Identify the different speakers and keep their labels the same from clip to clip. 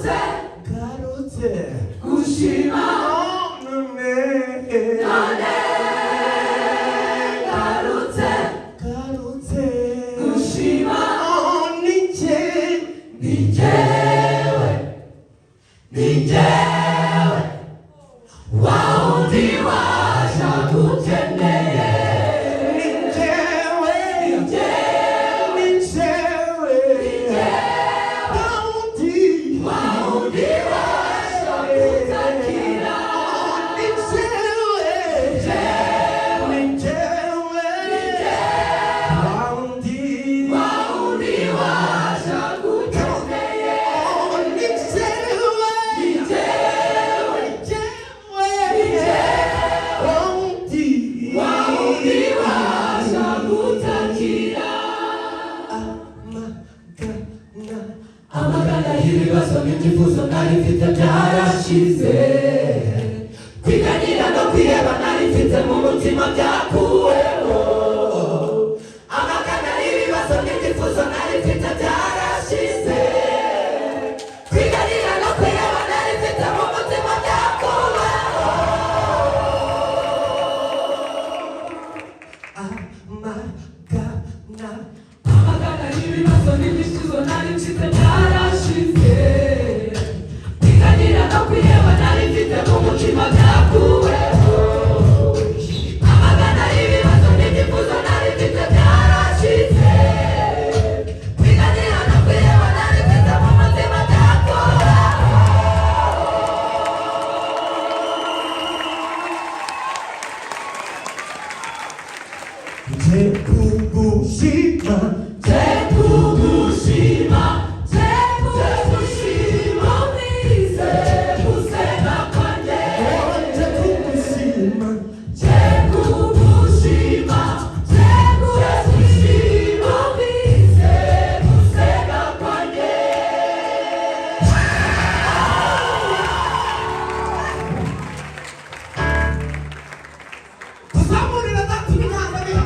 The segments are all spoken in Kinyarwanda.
Speaker 1: Ngarutse.
Speaker 2: Ngarutse.
Speaker 1: Gushima.
Speaker 2: None.
Speaker 1: None. Ngarutse.
Speaker 2: Ngarutse.
Speaker 1: Gushima.
Speaker 2: Ni njye.
Speaker 1: Ni njyewe. Ni njyewe. Wa wundi waje agukeneye.
Speaker 2: Ni njyewe.
Speaker 1: Ni njyewe.
Speaker 2: Ni njyewe. Wa wundi.
Speaker 1: Wa wundi waje agutakira.
Speaker 2: Ni njyewe. Ni njyewe. Wa wundi.
Speaker 1: Wa wundi waje agukeneye.
Speaker 2: Ni njyewe.
Speaker 1: Ni njyewe.
Speaker 2: Ni njyewe. Wa wundi.
Speaker 1: Wa wundi waje agutakira.
Speaker 2: Amagana.
Speaker 1: Amagana y'ibibazo n'ibyifuzo nari mfite byarashize. Kwiganyira no kwiheba nari mfite mu mutima byakuweho. Amagana y'ibibazo n'ibyifuzo nari mfite byarashize. Kwiganyira no kwiheba nari mfite mu mutima byakuweho.
Speaker 2: Amagana.
Speaker 1: Amagana y'ibibazo n'ibyifuzo nari mfite byarashize. Kwiganyira no kwiheba nari mfite mu mutima byakuweho. Amagana y'ibibazo n'ibyifuzo nari mfite byarashize. Kwiganyira no kwiheba nari mfite mu mutima byakuweho.
Speaker 2: Nje kugushima.
Speaker 1: Nje kugushima, nje kugushima, umvise gusenga kwanjye.
Speaker 2: Nje kugushima.
Speaker 1: Nje kugushima, nje kugushima, umvise gusenga kwanjye.
Speaker 2: Tuzamurira data ibiganza bye.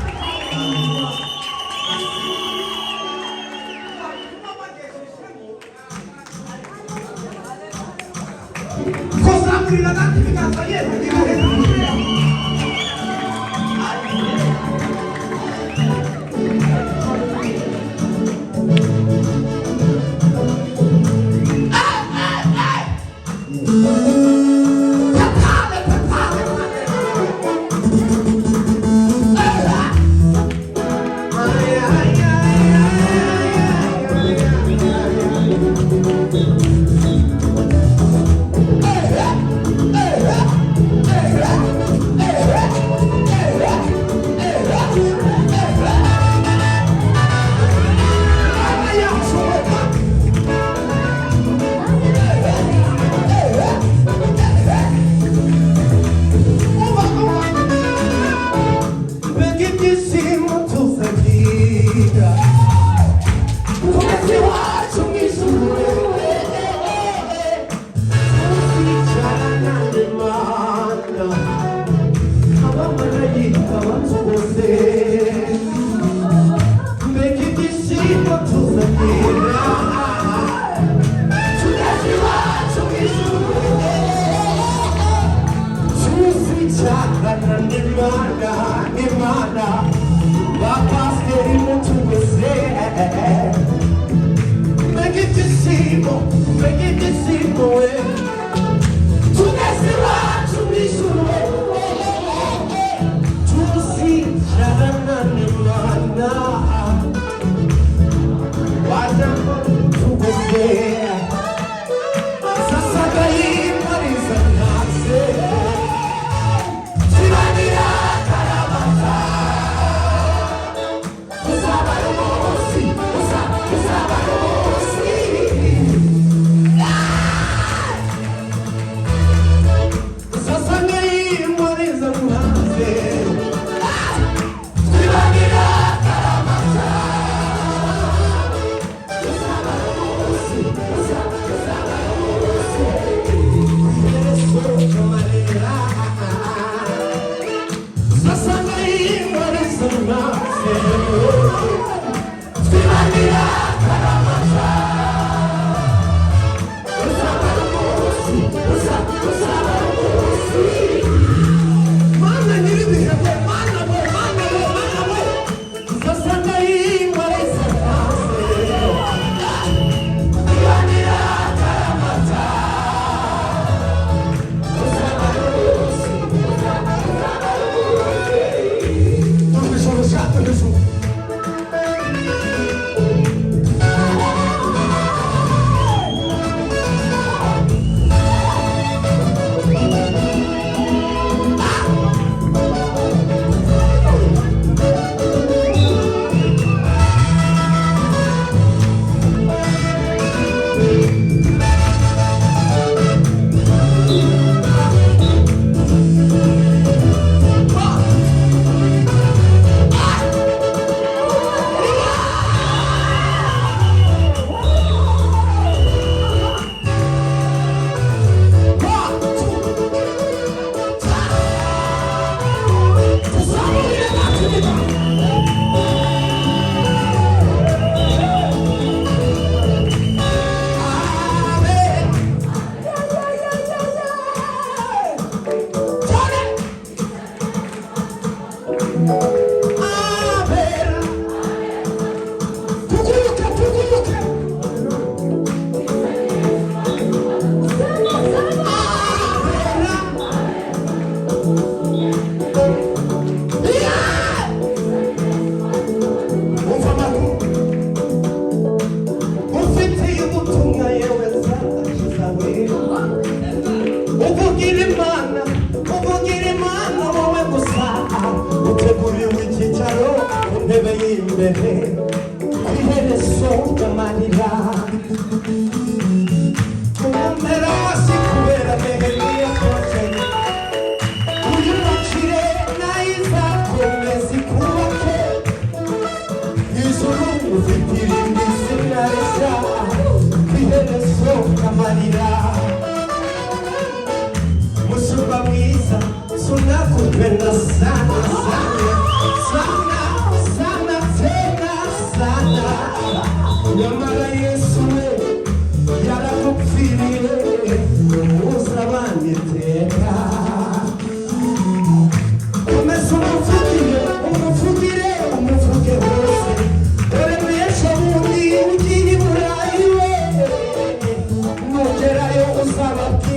Speaker 2: Kuzamurira data ibiganza yewe ibiganza. Prepare, prepare, prepare. Ay, ay, ay, ay, ay, ay, ay, ay. Hey, hey, hey, hey.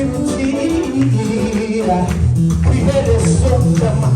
Speaker 2: Kwirukira ku iherezo ry'ama.